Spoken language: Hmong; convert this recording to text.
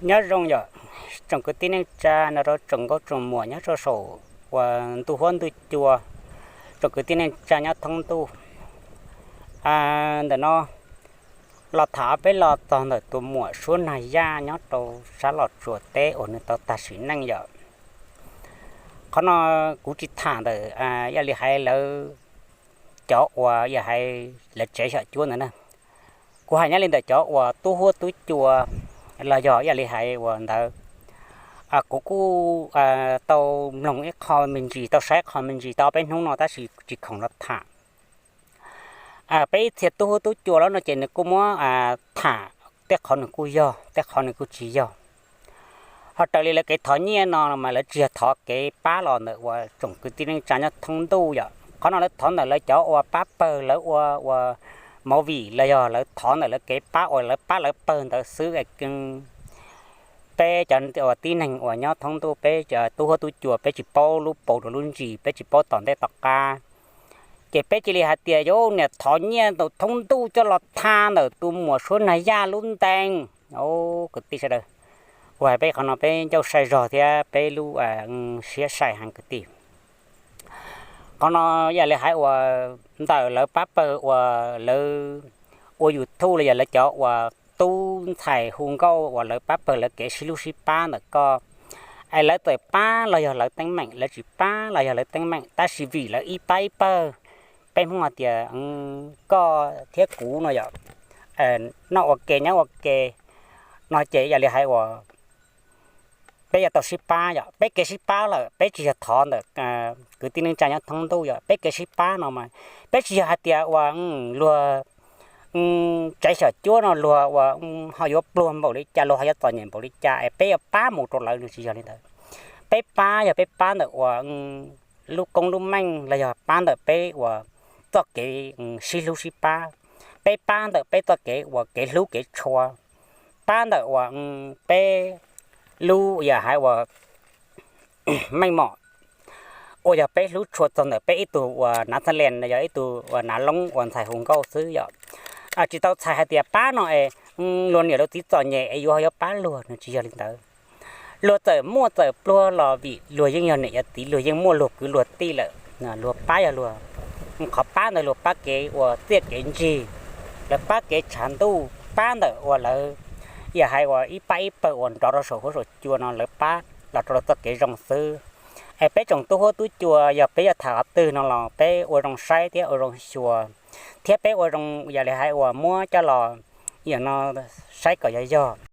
Nyob zoo yom, tsoom kwv tij neej tsa no rau tsoom nkauj tsoom muam nyob rau saum uas ntuj huab ntuj cua, tsoom kwv tij neej tsa nyob thoob ntuj. Ntawm no los tham peb los txog ntawm tus muam Suab Nag Yaj nyob rau sab Los Tsuas teb uas nws tau tag sim neej yom. Qhov no kuv tsis tham ntawm ib yam li hais lawv cov uas ib yam hais lawv tsev xyom cuab ntawd na. Kuv hais nyob li ntawm cov uas tub huab tub cua los yog ib yam li hais uas ntawd. Kuv kuj tau mloog ib qho me ntsis, tau saib qho me ntsis tau peb hnub no tab sis tsis khoom los tham. Peb ib txhia tub huab tub cua los no ces nws kuj muab tham tej qhov nws kuj yog, tej qhov nws kuj tsis yog. Ho raws li lawv kev thov nyiaj no mas lawv tsis yog thov kev pab los ntawm uas tsoom kwv tij neej tsa nyob thoob ntuj yom. Qhov no lawv thov ntawm lawv cov uas pab pawg, lawv ua uas movie los yog lawv thov ntawm lawv kev pab uas lawv pab lawv pawg ntawd xwb. Peb cov uas tib neeg uas nyob thoob ntuj, peb tub huab tub cua peb tsis paub lub paus rau lub ntsis, peb tsis paub tom ntej tom qab. Ces peb cia li hais tias yuav niam thov nyiaj ntawm thoob ntuj coj los tha ntawm tus muam Suab Nag Yaj lub ntees. Kwv tij sawv daws, kuv hais peb qhov no peb ncauj sai zog thiab peb lub siab sai heev kwv tij. Qhov no ib yam li hais uas ntawm lawv pab pawg uas lawv ua YouTube los yog lawv cov uas tub ntxhais hu nkauj uas lawv pab pawg lawv kev sib hlub sib pab ntawm koj. Es lawv txawm pab los yog lawv teeb meem, lawv tsis pab los yog lawv teeb meem, tab sis vim lawv ib pab ib pawg, peb Hmoob hais tias koj thiab kuv no yom, noj ua ke nyob ua ke no ces ib yam li hais uas peb yuav tau sib pab yom. Peb kev sib pab lawm, peb tsis yog thov ntawm kwv tij neej tsa nyob thoob ntuj yom. Peb kev sib pab no mas peb tsis yog hais tias uas luag tsev xyom cuab no luag uas ho yuav pluag npaum li cas, luag ho yuav txom nyem npaum li cas es peb yuav pab mus rau lawv, nws tsis yog li ntawd. Peb pab yog peb pab ntawm uas lub koob lub meej los yog pab ntawm peb uas txoj kev sib hlub sib pab. Peb pab ntawm peb txoj kev uas kev hlub kev tshua, pab ntawm uas peb lub yam hais uas meej mom uas yog peb hlub tshua txog ntawm peb ib tug uas nav txhaj lees, yog ib tug uas nav loob uas ntxhais hu nkauj xwb yom. Tsis tau txhais hais tias pab no es luag niam luag txiv txom nyem es yuav ho yuav pab luag, nws tsis yog li ntawd. Luag txawm muaj txawm pluag los vim luag yeej yog niam yog txiv, luag yeej muaj luag kwv luag tij lawm, luag pab yog luag qhov pab ntawd luag pab kev uas txiaj kev ntsig, lawv pab kev tshav ntuj, pab ntawm uas lawv yam hais uas ib pab ib pawg uas nrov rau saum huab saum cua no lawv pab los rau lawv txoj kev zoo xwb. Es peb tsoom tub huab tub cua yog peb yuav tham qhov twg no los peb ua zoo saib thiab ua zoo xyuas, thiab peb ua zoo yam li hais uas muab coj los yam no saib kom yog yog.